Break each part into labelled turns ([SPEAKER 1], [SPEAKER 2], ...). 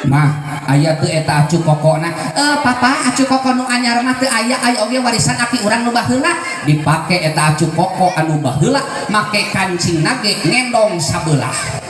[SPEAKER 1] Mah aya teu eta acu kokona? Papa, acu koko nu anyar mah teu aya, aya oge warisan aki urang nu baheula. Dipake eta acu koko anu baheula, make kancing nage ngendong sabelah.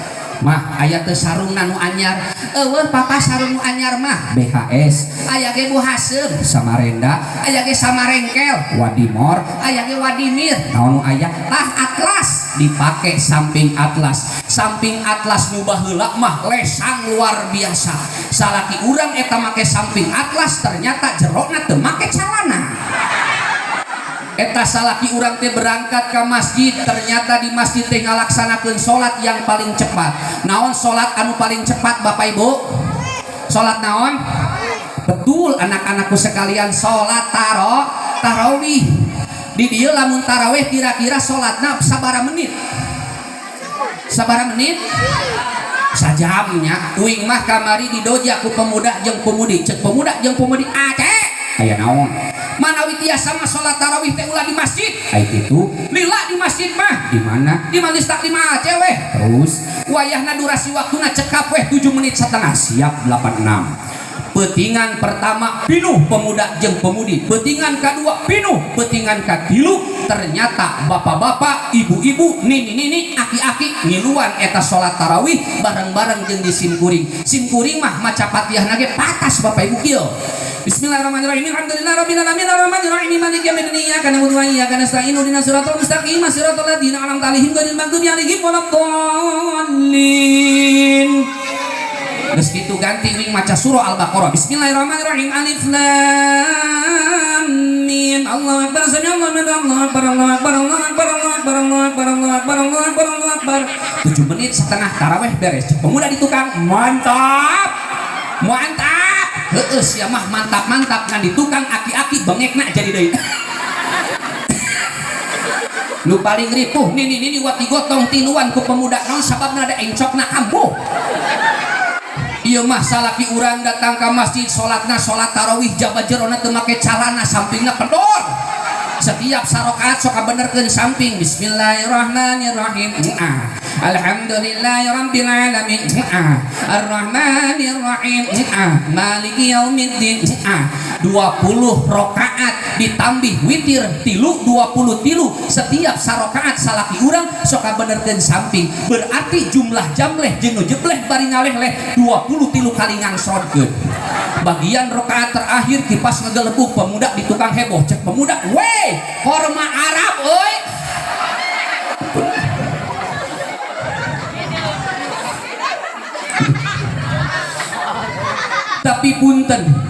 [SPEAKER 1] Mah aya teu sarungna nu anyar? Eueuh papa, sarung nu anyar mah BHS, aya ge Bu Haseum Samarenda, aya ge Samarengkel Wadimor, aya ge Wadimir. Naon nu aya? Tah, atlas. Dipake samping atlas. Samping atlas nu baheula mah lesang luar biasa. Salaki urang eta make samping atlas, ternyata jerona teu make calana. Eta salaki urang teh berangkat ke masjid, ternyata di masjid teh ngalaksanakeun salat yang paling cepat. Naon salat anu paling cepat, Bapak Ibu? Salat naon? Betul, anak-anakku sekalian, salat tarawih. Di dieu lamun tarawih kira-kira salatna sabaraha menit? Sabaraha menit? Sajamnya. Uing mah kamari didoja ku pemuda jeung pemudi. Cek pemuda jeung pemudi, "Aceh, aya naon? Manawi tiasa mah salat tarawih teh ulah di masjid." Ai kitu? "Lila di masjid mah." Di mana? "Di majelis taklim Aceh weh." Terus wayahna durasi waktuna cekap weh 7 menit setengah. Siap, 86. Petingan pertama pinuh pemuda jeung pemudi, petingan kedua pinuh, petingan katilu ternyata bapak-bapak, ibu-ibu, nini-nini, aki-aki ngiluan eta salat tarawih bareng-bareng jeung di simkuring. Simkuring mah maca Fatihah nage patas, Bapak Ibu, kieu. Bismillahirrahmanirrahim. Alhamdulillahirabbil alamin arrahmanirrahim maliki yaumiddin iyyaka na'budu wa iyyaka nasta'in ihdinas siratal mustaqim siratal ladzina an'amta 'alaihim ghairil maghdubi 'alaihim waladdallin. Geus kitu ganti wing maca surah Al-Baqarah. Bismillahirrahmanirrahim. Alif lam mim. Allahu akbar. Sami Allahu liman Allahu akbar. Allahu akbar. Allahu akbar. Allahu akbar. Allahu akbar. Allahu akbar. Allahu akbar. Allahu akbar. 7 menit setengah taraweh beres. Pemuda di tukang, mantap. Mantap. Heeh, sia mah mantap-mantap, ngan di tukang aki-aki bengekna jadi deui. Nu paling ripuh nini nini wat digotong tiluan ku pemuda, naon sababna? Da encokna kambuh. Ieu mah salaki urang datang ke masjid, salatna salat tarawih, jaba jerona teu make calana, sampingna kendor. Setiap sarokaat sok benerkeun samping. Bismillahirrahmanirrahim. Ah. Alhamdulillahirabbil alamin. Ah. Arrahmanirrahim. Ah. Maliki yaumiddin. Ah. 20 rakaat ditambih witir tilu, 20 tilu. Setiap sarokaat salaki urang sok benerkeun samping, berarti jumlah jamleh jeung nu jebleh bari ngaleh-leh 20 tilu kali ngangsrodkeun. Bagian rakaat terakhir kipas ngegelebug, pemuda di tukang heboh. Cek pemuda, "Weh, korma Arab euy." Tapi punten.